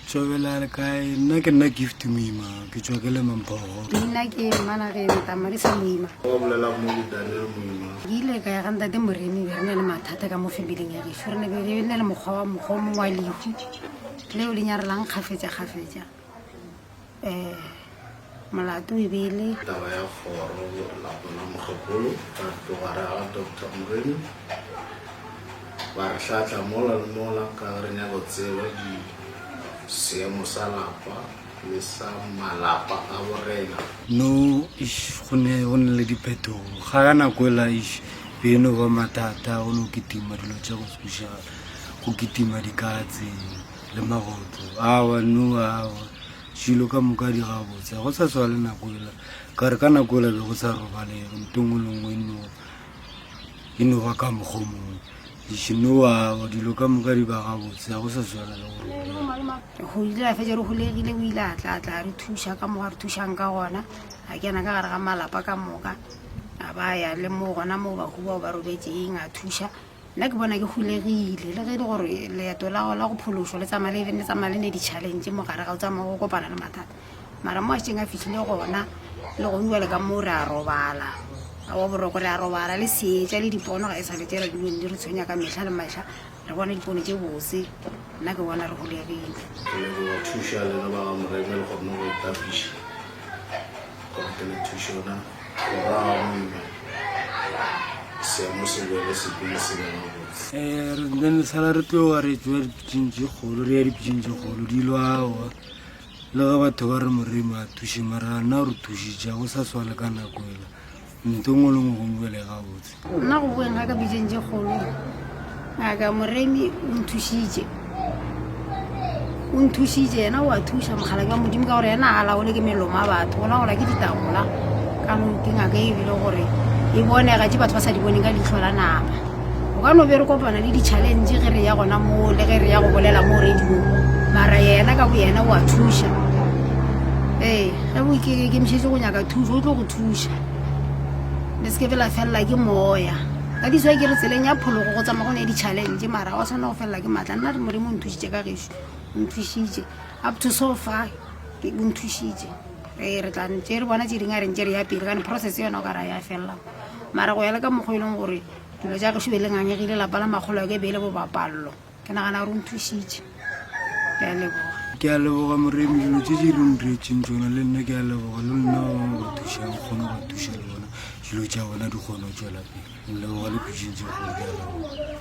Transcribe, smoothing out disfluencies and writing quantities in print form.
Tšobela le kae? Nna ke nna Gift Moima, ke tšwa ke le Mamphogo. Nna ke Mmanageng Tamarisa Moima. Wa bolela mo ke Daniel Moima. Ke ile ka ya ga ntate Moremi be re na le mathata ka mo familing ya gešo. Re ne be re na le mokgwa wa mokgwa o mongwe wa lehu leo le nyarelang kgafetša-kgafetša. Um molato e be e le. Taba ya kgoro lapa la mokgekolo ra tloga ra ga Doctor Moremi ba re hlatla mola le mola ka ge re nyaka go tseba di seemo sa lapa le sa malapa a borena. No eish go ne go ne le diphetogo ga ka nako ela eish be e no ba mathata go no kitima dilo tša go sekušagala go kitima dikatse le magoto awa no awa dilo ka moka di gabotse ga go sa swa le nako ela ka re ka nako ela be go sa robalege nto nngwe le nngwe e no e no ba ka mokgwa mongwe no awa dilo ka moka di ba gabotse ga go sa swana le gore Go ile a fetša re holegile o ile a tla tla re thuša ka mo a re thušang ka gona a kena ka gare ga malapa ka moka a ba ya le mo gona mo bahu bao ba robetšeng a thuša Nna ke bona ke holegile le ge e le gore leeto la la go phološwa le tsamaya le le tsamaya le ne di-challenge mo gare ga o tsamaya go kopana le mathata mara mo a šetšeng a fihlile gona le gong jale ka moo re a robala a wa boroko re a robala le seetša le dipono ga e sa le tšela di di re tshwenya ka mehla le mehla re bona dipono tše bose nna ke bona re holegile. Ke leboga thušo ya lena ba ga Moremi le kgonne go itapiša gore ke le thuše yona morago moima seemo se boele se pele se be gabotse. Um re ne sala re tloga re tsoa dipitseng tše kgolo re ya dipitseng tše kgolo dilo aowa le ge batho ba re moremi a thuše mara nna re thušitše go sa swa le ka nako ela Nto nngwe le nngwe go bjale gabotse. Nna go boeng ga ka pitšeng tše kgolo, ngaka Moremi o nthušitše. O nthušitše, yena o a thuša mokgalabje wa Modimo ka gore yena a laole ke melomo a batho, o laola ke ditaola. Ka no ke ngaka e bile gore e bonega tše batho ba sa di boneng ka leihlo la nama. O ka no be re kopana le di-challenge ge re ya gona moo le ge re ya go bolela mo radiong, mara yena ka boyena o a thuša. Ee, ge o ikemišetše go nyaka thušo o tlo go thuša. Le se ke be la felela ke moya. Ka diso ke re tseleng ya phologo go tsamaya go ne di-challenge mara wa tshwanela go felela ke maatla. Nna re Modimo o nthušitše ka gešo, o nthušitše up to so far o nthušitše. Ee, re tla ntše re bona tše dingwe a re ntše re ya pele kane process yona o ka ra ya felela. Mara go ya le ka mokgwa e leng gore Dilo tša gešo be le ngangegile, lapa la makgolo ya ka e be e le bobapallo. Ke nagana gore o nthušitše. Ke a leboga. Ke a leboga Moremi dilo tše di re nretšeng tšona le nna ke a leboga le nna ba bangwe ba thušang kgone go thuša le bona dilo tša bona di kgone go tšwela pele. Leboga le pitšeng tše kgolo ke a leboga.